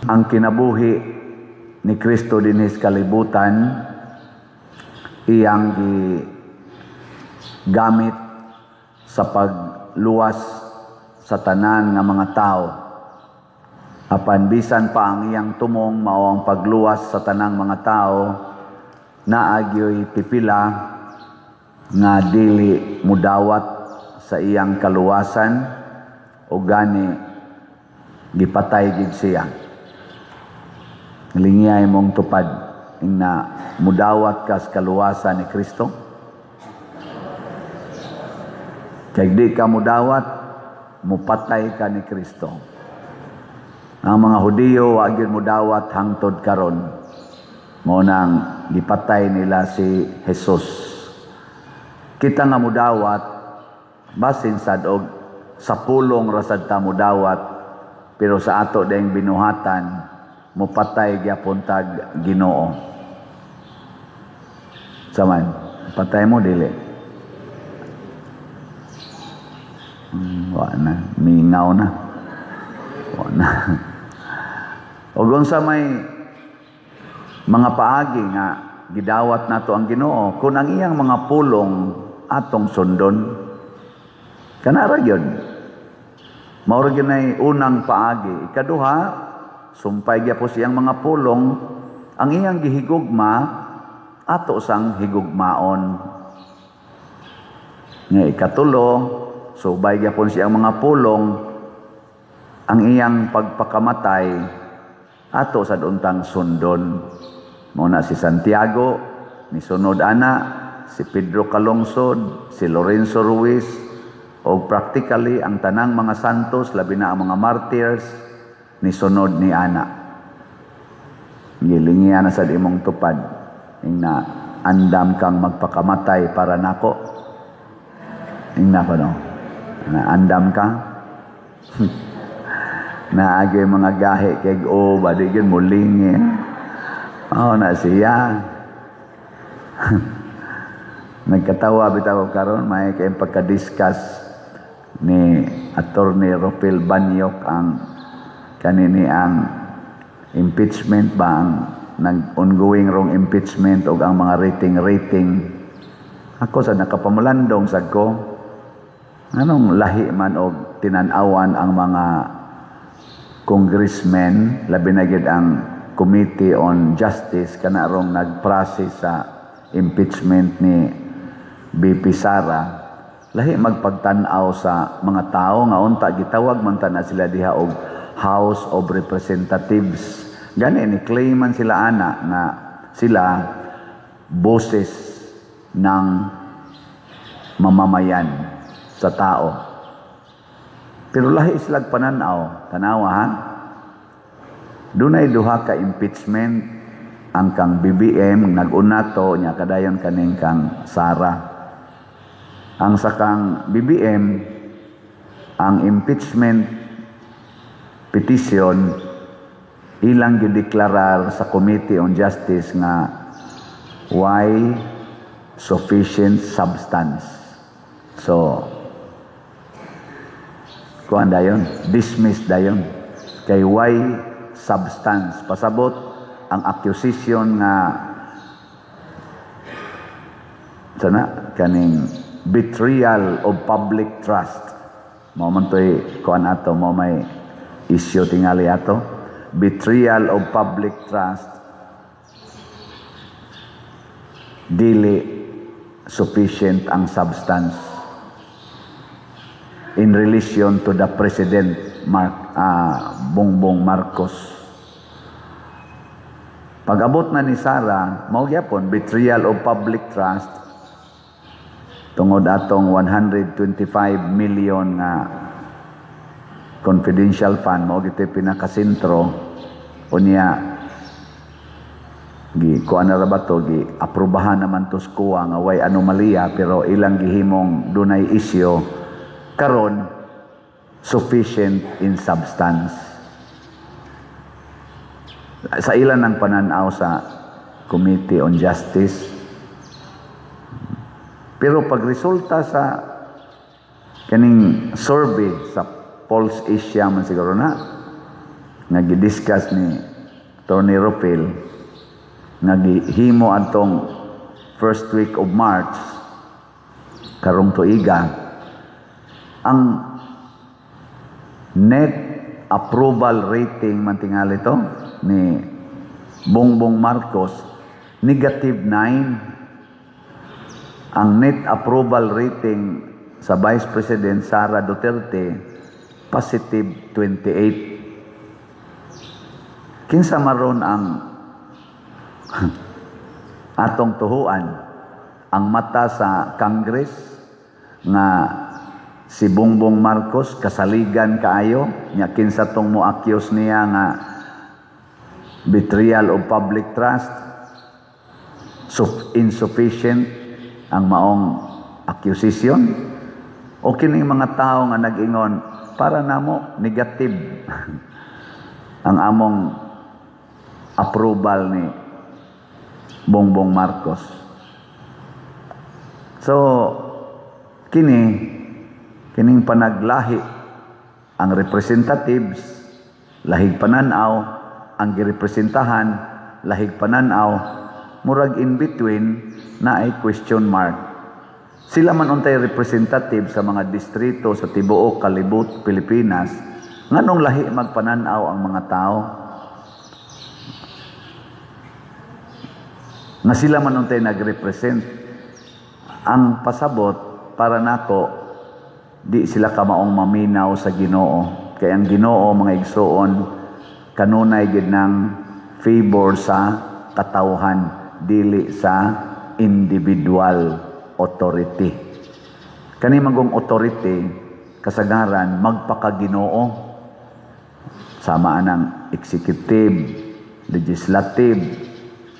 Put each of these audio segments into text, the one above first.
Ang kinabuhi ni Kristo dinhi sa kalibutan, iyang gigamit sa pagluwas sa tanan nga mga tao. Apan bisan pa ang iyang tumong mao ang pagluwas sa tanang mga tao, naa gyoy pipila nga dili mudawat sa iyang kaluwasan o gani gipatay gid siya. Lingiyay mong tupad na mudawat ka sa kaluwasan ni Kristo. Kay di ka mudawat, mupatay ka ni Kristo. Ang mga Hudiyo wa gyud mudawat hangtod karon. Mao nang gipatay nila si Jesus. Kita nga mudawat, basin sad og sa pulong ra sad ta mudawat, pero sa ato dayong binuhatan, mupatay gyapon tag Ginoo. Saman, patay mo dili. Wa na, mingaw na. Wa na. Og unsa may mga paagi nga gidawat nato ang Ginoo kung ang iyang mga pulong atong sundon? Kana ra gyud. Mao ra gyud nay unang paagi. Ikaduha, sumpay gyapon siyang mga pulong, ang iyang gihigugma ato sang higugmaon. Nga ikatulo, subay gyapon siyang mga pulong, ang iyang pagpakamatay ato sad untang sundon. Mao na si Santiago ni sunod ana, si Pedro Calungsod, si Lorenzo Ruiz, o practically ang tanang mga santos, labi na ang mga martyrs, ni sunod ni ana. Gilingian na sad imong tupad ing na andam kang magpakamatay para nako. Ingna ko, no, na andam ka naagay mga gahi kay o ba di gyud mulingi. Oh, na siya. Nagkatawa bitaw karon, may kay pagka-discuss ni Attorney Rofil Banyok ang kanini, ang impeachment ba, ang nag ongoing rong impeachment og ang mga rating rating. Ako sa nakapamulandong sad ko, anong lahi man og tinan-awan ang mga congressmen, labi na gyud ang Committee on Justice kana rong nag-process sa impeachment ni BP Sara. Lahi magpagtan-aw sa mga tao nga unta gitawag man ta na sila diha og House of Representatives. Gani ni claim man sila ana nga sila boses ng mamamayan sa tao. Pero lahi sila pananaw, tanawa ha. Dunay duha ka impeachment, ang kang BBM nag-una to nya kadayon kaning kang Sara. Ang sa kang BBM, ang impeachment petition ilang gideklarar sa Committee on Justice nga why sufficient substance. So, kuan dayon, dismiss dayon. Kay why substance? Pasabot ang accusation nga sana kaning betrayal of public trust. Mao man to'y kuan ato, mao may issue tingali ato. Betrayal of public trust, dili sufficient ang substance in relation to the President Bongbong Marcos. Pag-abot na ni Sara, mao gyapon betrayal of public trust tungod atong 125 million nga confidential fund, mao gito'y pinakasentro. Unya gi kuan na ra ba to, gi aprobahan naman to sa COA nga way anomalya, pero ilang gihimong dunay issue karon, sufficient in substance sa ilan ang pananaw sa Committee on Justice. Pero pag resulta sa kaning survey sa Pulse Asia man siguro na nga gidiscuss ni Tony Rofil nga gihimo atong first week of March karong tuiga, ang net approval rating man tingali to ni Bongbong Marcos, negative 9. Ang net approval rating sa Vice President Sara Duterte, positive 28. Kinsa maron ang atong tuhuan? Ang mata sa Congress nga si Bongbong Marcos kasaligan kaayo nya, kinsa tong mo-accuse niya nga betrayal of public trust, insufficient ang maong accusation, o kining mga tao nga nag-ingon, "Para namo negative ang among approval ni Bongbong Marcos"? So kini, kining panaglahi ang representatives, lahig pananaw ang girepresentahan, lahig pananaw, murag in between na ay question mark. Sila man untay representative sa mga distrito sa tibuok kalibot Pilipinas, nganong lahi magpananaw ang mga tao? Nga sila man untay nagrepresent. Ang pasabot para nako, di sila kamaong maminaw sa Ginoo. Kay ang Ginoo, mga igsoon, kanunay gid ng favor sa katawhan, dili sa individual authority. Kani magong authority kasagaran magpakaginoo, sama anang executive, legislative,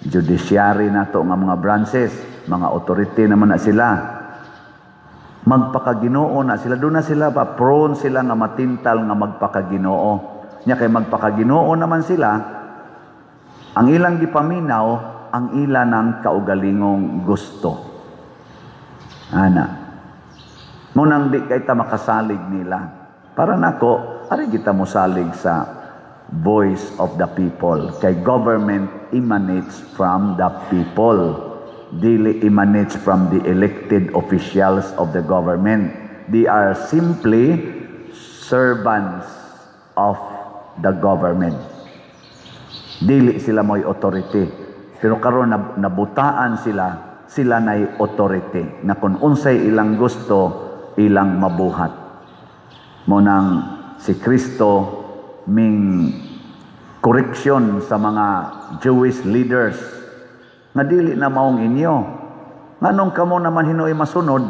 judiciary nato nga mga branches, mga authority naman na sila. Magpakaginoo na sila, doon na sila pa prone sila nga matintal nga magpakaginoo. Nya kay magpakaginoo naman sila, ang ilang gipaminaw, ang ila ng kaugalingong gusto. Ana. Munang di kay ta makasalig nila. Para nako, ari kita mosalig sa voice of the people. Kay government emanates from the people. Dili emanates from the elected officials of the government. They are simply servants of the government. Dili sila mo'y authority. Pero karon nabutaan sila, sila na'y authority. Na kung unsay ilang gusto, ilang mabuhat. Mo nang si Kristo ming correction sa mga Jewish leaders nga dili na maong inyo. Nganong kamo naman hinuoy masunod?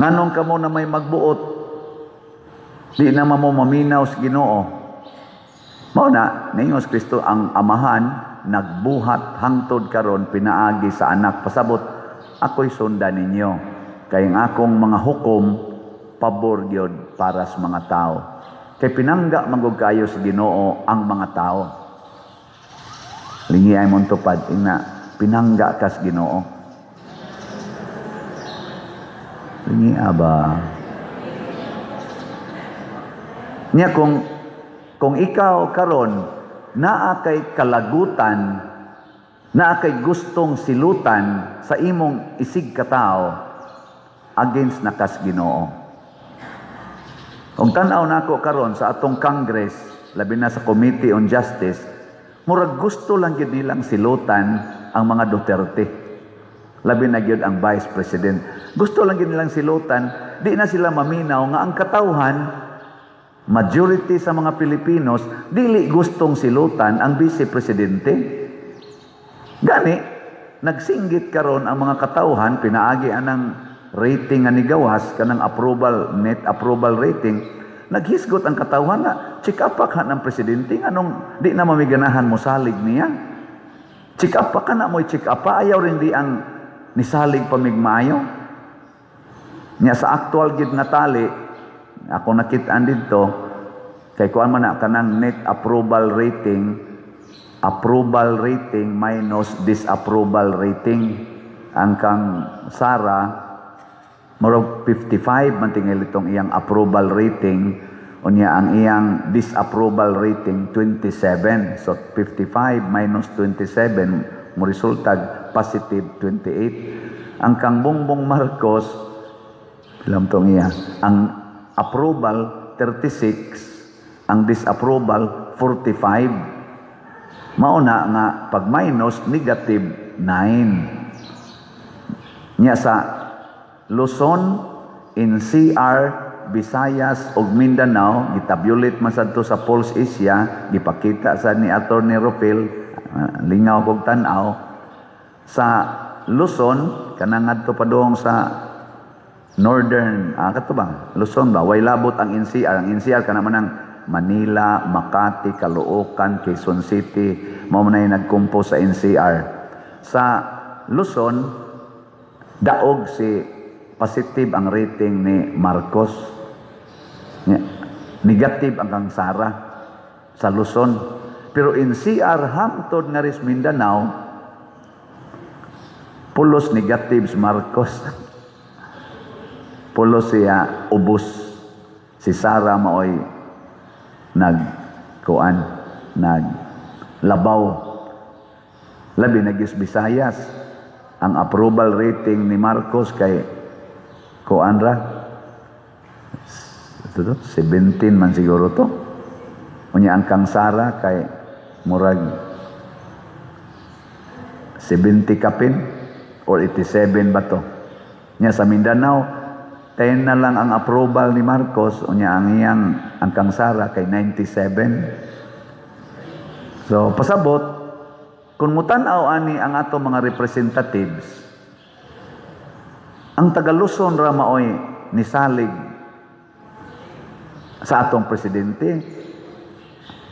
Nganong kamo na may magbuot? Di na mo maminaw sa Ginoo. Mao na, ningon si Kristo, ang amahan nagbuhat hangtod karon pinaagi sa anak. Pasabot, ako'y sundan ninyo. Kay ang akong mga hukom pabor gyud para sa mga tao. Kay pinangga manggod kayo sa Ginoo ang mga tao. Lingi ay mong tupad, ina, pinangga kas Ginoo. Lingi aba. Nya kung ikaw karon naa kay kalagutan, naa kay gustong silutan sa imong isig katao, against na kas Ginoo. Kung tan-aw nako karon sa atong Congress, labi na sa Committee on Justice, murag gusto lang gyud nilang silutan ang mga Duterte. Labi na gyud ang Vice President. Gusto lang gyud nilang silutan, di na sila maminaw nga ang katawhan, majority sa mga Pilipinos, dili gustong silutan ang Vice Presidente. Gani, nagsinggit karon ang mga katawhan, pinaagi anang rating nga nigawas, kanang approval, net approval rating, naghisgot ang katawhan na, check up pa ka ng presidente, anong di na mamiganahan mo salig niya? Check up pa ka na mo'y check up pa, ayaw rin di ang nisalig pamigmayo. Nya sa actual gid nga tali, ako nakitaan dito, kay kuan man na kanang net approval rating minus disapproval rating. Ang kang Sara, murag 55 man tingali itong iyang approval rating, Unya ang iyang disapproval rating 27. So 55 minus 27 mo resultag positive 28. Ang kang Bongbong Marcos, ilang tong iya? Ang approval 36, ang disapproval 45. Mauna nga pag minus, negative 9. Nya sa Luzon, NCR, Visayas ug Mindanao, gitabulate man sad to sa Pulse Asia, gipakita sa ni Attorney Rufil, lingaw kog tan-aw. Sa Luzon, kanang ngadto padung sa Northern, kato ba? Luzon ba? Way labot ang NCR. Ang NCR kana man ang Manila, Makati, Caloocan, Quezon City, mao man ay nagcompose sa NCR. Sa Luzon, daog si positive ang rating ni Marcos. Negative ang kang Sara sa Luzon. Pero NCR hangtod nga ris Mindanao, pulos negative si Marcos. Pulos siya ubos. Si Sara maoy nagkuan, naglabaw. Labi na gyud Visayas. Ang approval rating ni Marcos kay kuan ra, ito to, 17 man siguro to. Unya ang kang Sara kay murag 70 kapin or 87 ba to. Nya sa Mindanao, 10 na lang ang approval ni Marcos, unya ang iyang ang kang Sara kay 97. So pasabot kung mutan-aw ani ang ato mga representatives, ang taga Luzon ra maoy nisalig sa atong presidente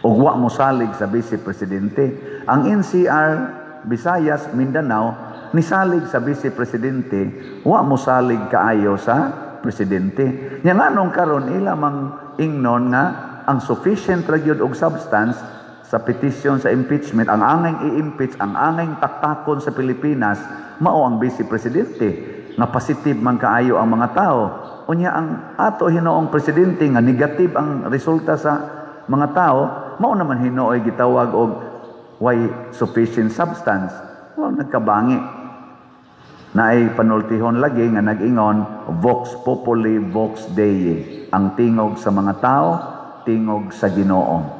ug wa mosalig sa vice presidente. Ang NCR, Visayas, Mindanao nisalig sa vice presidente, wa mosalig kaayo sa presidente. Nya nganong karon ila mang ingnon nga ang sufficient ra gyud og substance sa petition sa impeachment, ang angay i-impeach, ang angay taktakon sa Pilipinas mao ang vice presidente nga positive man kaayo ang mga tao. Unya ang ato hinoong presidente nga negative ang resulta sa mga tao, mao naman hinooy gitawag og way sufficient substance. Wa nagkabangi. Naay panultihon lagi nga nag-ingon, "Vox populi, vox Dei." Ang tingog sa mga tao, tingog sa Ginoo.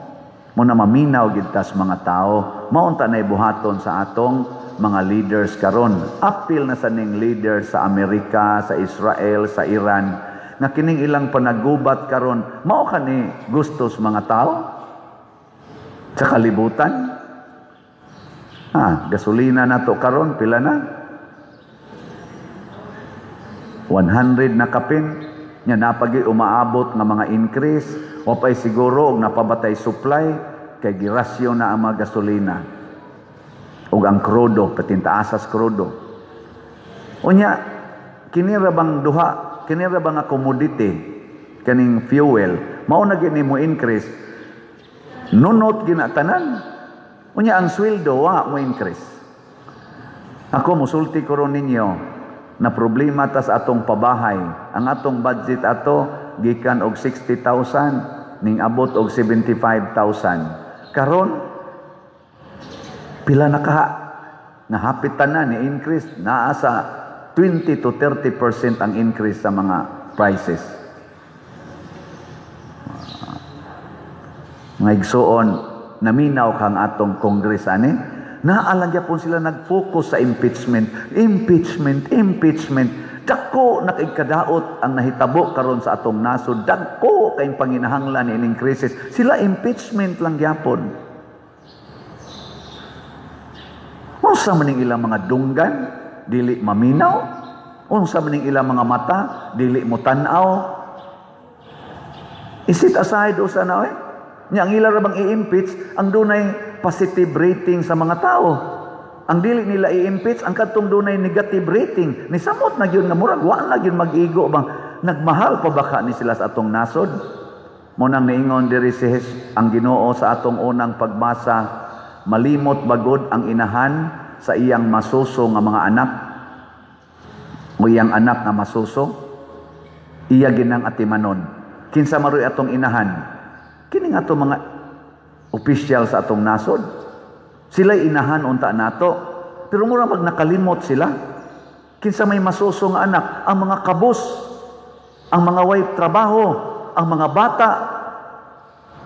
Muna maminaw gid tas mga tao, maunta na buhaton sa atong mga leaders karon. Apil na sa ning leaders sa Amerika, sa Israel, sa Iran, nga kining ilang panagubat karon, mao kani gustos mga tao sa kalibutan. Gasolina nato karon pila na? 100 na kapin. Nya napagi umaabot nga mga increase, wa pay siguro og napabatay supply kay girasyon na ang mga gasolina ug ang krudo, patintaasas krudo. Unya kini ra bang duha, kini ra bang nga commodity, kaning fuel, mao na gyud mo increase, nunot gina tanan. Unya ang sweldo wa mo increase. Ako musulti ko ron ninyo na problema tas atong pabahay. Ang atong budget ato gikan og 60,000 ning abot og 75,000. Karon pila na kaha? Nahapit tanan ni increase, naa sa 20 to 30% ang increase sa mga prices. Mga igsuon, naminaw kang atong Congress ani. Naalang gyapon sila nag-focus sa impeachment, impeachment, impeachment. Dako na kay kadaot ang nahitabo karon sa atong nasod. Dako kay panginahanglan ining crisis. Sila impeachment lang gyapon. Unsa man ning ilang mga dunggan, dili maminaw? Unsa man ning ilang mga mata, dili mo tan-aw? Isit aside usa na oy. Nya ang ila ra bang i-impeach ang dunay positive rating sa mga tao. Ang dili nila i-impeach ang kadtong dunay negative rating. Nisamot na gyud nga murag wa na gyud mag-igo bang nagmahal pa baka ni sila sa atong nasod. Mo nang niingon diri si ang Ginoo sa atong unang pagbasa, malimot bagod ang inahan sa iyang masuso nga mga anak. O iyang anak nga masuso, iya ginang atimanon. Kinsa maroy atong inahan? Kini nga atong mga opisyal sa atong nasod. Sila inahan unta nato. Pero mura mag nakalimot sila. Kinsa may masuso nga anak? Ang mga kabus, ang mga way trabaho, ang mga bata,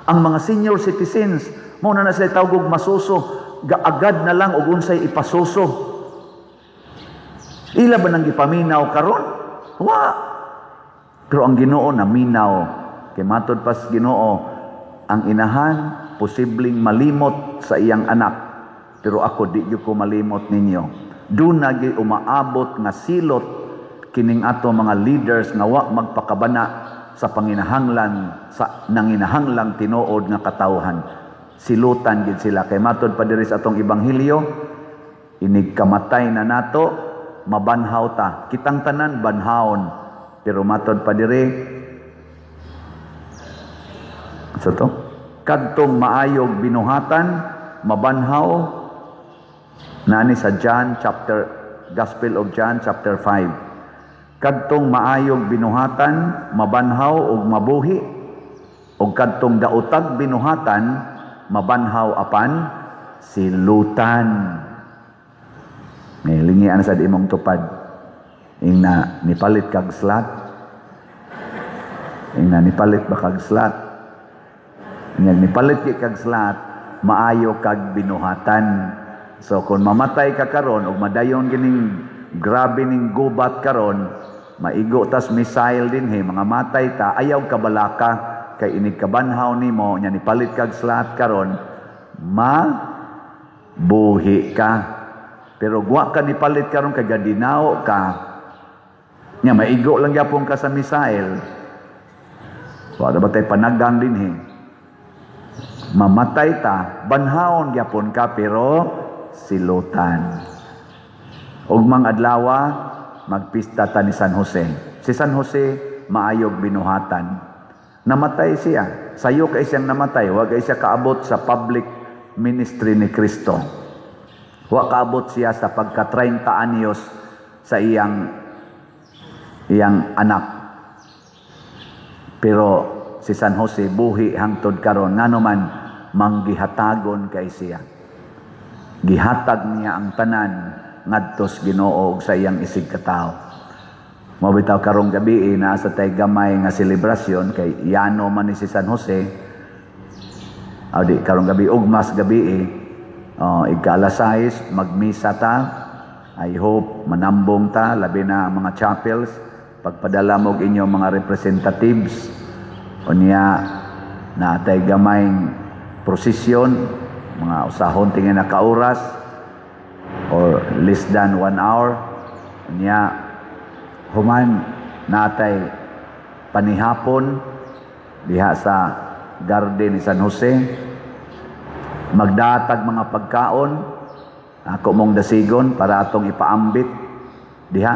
ang mga senior citizens. Mao na na sila tawgog masuso, gaagad na lang og unsay ipasuso. Ila ba nang gipaminaw karon? Wa. Pero ang Ginoo naminaw. Kay matod pas Ginoo, ang inahan posibleng malimot sa iyang anak. Pero ako, di gyud ko malimot ninyo. Duna gyud umaabot nga silot kining ato mga leaders nga wa magpakabana sa panginahanglan sa nanginahanglang tinuod nga katawhan. Silutan gid sila kay matod pa diri sa atong ebanghelyo, inig kamatay na nato, mabanhaw ta. Kitang tanan banhawon. Pero matod pa diri sa to, kadtong maayog binuhatan mabanhaw, nani sa John chapter, Gospel of John chapter 5. Kadtong maayog binuhatan mabanhaw ug mabuhi, ug kadtong daotag binuhatan mabanhaw apan silutan. May lingian sa imong tupad. Ingna nipalit kag slot. Ingna nipalit ba kag slot? Ingna nipalit kag slot, maayo kag binuhatan. So kung mamatay ka karon ug madayon gining grabe ning gubat karon, maigo tas missile dinhi, mga matay ta, ayaw kabalaka kay inig kabanhaw nimo nya nipalit kag slot karon, ma buhi ka. Pero wa ka nipalit karon kay gadinao ka. Nya maigo lang gyapon ka sa missile. Wa ba tay panagang dinhi? Mamatay ta, banhawon gyapon ka pero silutan. Ugmang adlawa magpista ta ni San Jose. Si San Jose maayog binuhatan. Namatay siya. Sayo kay siyang namatay, wa kay siya kaabot sa public ministry ni Kristo. Wa kaabot siya sa pagka 30 anyos sa iyang iyang anak. Pero si San Jose buhi hangtod karon, ngano man manggihatagon kay siya. Gihatag niya ang tanan ngadtos Ginoo ug sa iyang isig katawo. Mao bitaw karong gabi naa sa tay gamay nga selebrasyon kay yano man ni si San Jose. Aw di karong gabi, ugmas gabi eh. Oh, ika-alas 6 magmisa ta. I hope manambong ta, labi na ang mga chapels, pagpadala mo og inyong mga representatives. Unya naatay gamay prosesyon, mga usahon tingin na ka oras or less than 1 hour. Unya human natay panihapon diha sa garden ni San Jose, magdatag mga pagkaon, ako mong dasigon para atong ipaambit diha.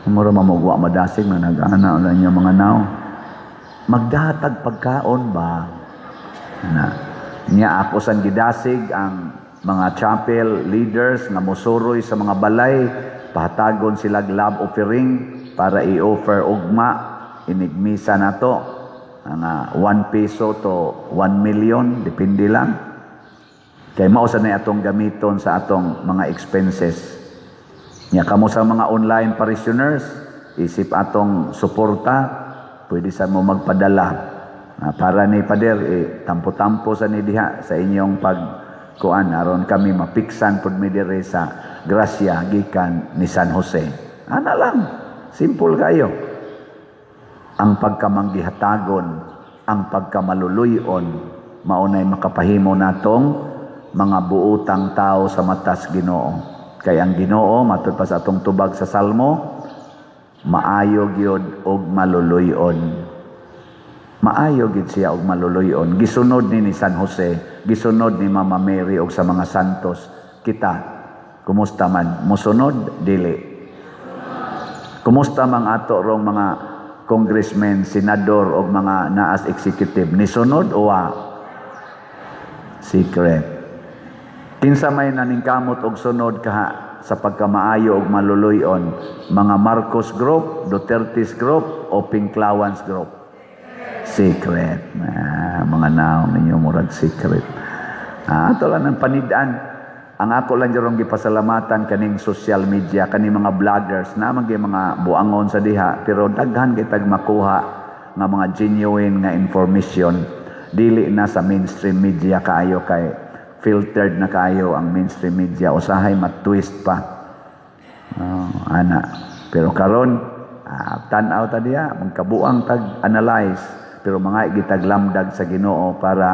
Mura mamugwa madasig na nag-ana lang yung mga naw. Magdatag pagkaon ba? Na. Nya ako san gidasig ang mga chapel leaders nga mosuroy sa mga balay, pahatagon sila love offering para i-offer ugma inigmisa nato, mga 1 peso to 1 million, depende lang, kay mao sa na atong gamiton sa atong mga expenses. Nya kamo sa mga online parishioners, isip atong suporta, pwede sa mo magpadala. Para ni Pader, eh, tampo-tampo sa ni diha sa inyong pag kuan aron kami mapiksan pud mi diri sa grasya gikan ni San Jose. Ana lang, simple kayo. Ang pagkamanggihatagon, ang pagkamaluluyon, maunay makapahimo natong mga buutang tao sa matas Ginoo. Kay ang Ginoo, matud pa sa atong tubag sa Salmo, maayo gyud og maluluyon. Maayo gid siya og maluluyon. Gisunod ni San Jose, gisunod ni Mama Mary og sa mga santos. Kita, kumusta man? Musunod dili? Kumusta mang ato rong mga congressmen, senador og mga naas executive? Nisunod o wa? Secret. Kinsa may naningkamot og sunod kaha sa pagkamaayo ug maluluy-on? Mga Marcos Group, Duterte's Group o Pinklawans Group? Secret. Ah, mga naong ninyo murag secret. Ah, ato lang ng panid-an. Ang ako lang jarong gipasalamatan kaning social media, kaning mga vloggers na man mga buangon sa diha, pero daghan kay tag makuha nga mga genuine nga information. Dili na sa mainstream media kaayo kay filtered na kaayo ang mainstream media, usahay ma-twist pa. Oh, ana. Pero karon tan-aw ta diha, magkabuang tag analyze, pero mga gitag lamdag sa Ginoo para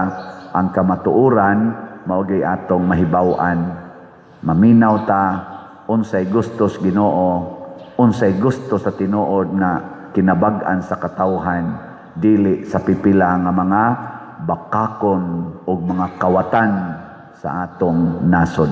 ang kamatuoran mao gyud atong mahibaw-an. Maminaw ta unsay gustos Ginoo, unsay gusto sa tinuod na kinabag-an sa katawhan, dili sa pipila nga mga bakakon og mga kawatan sa atong nasod.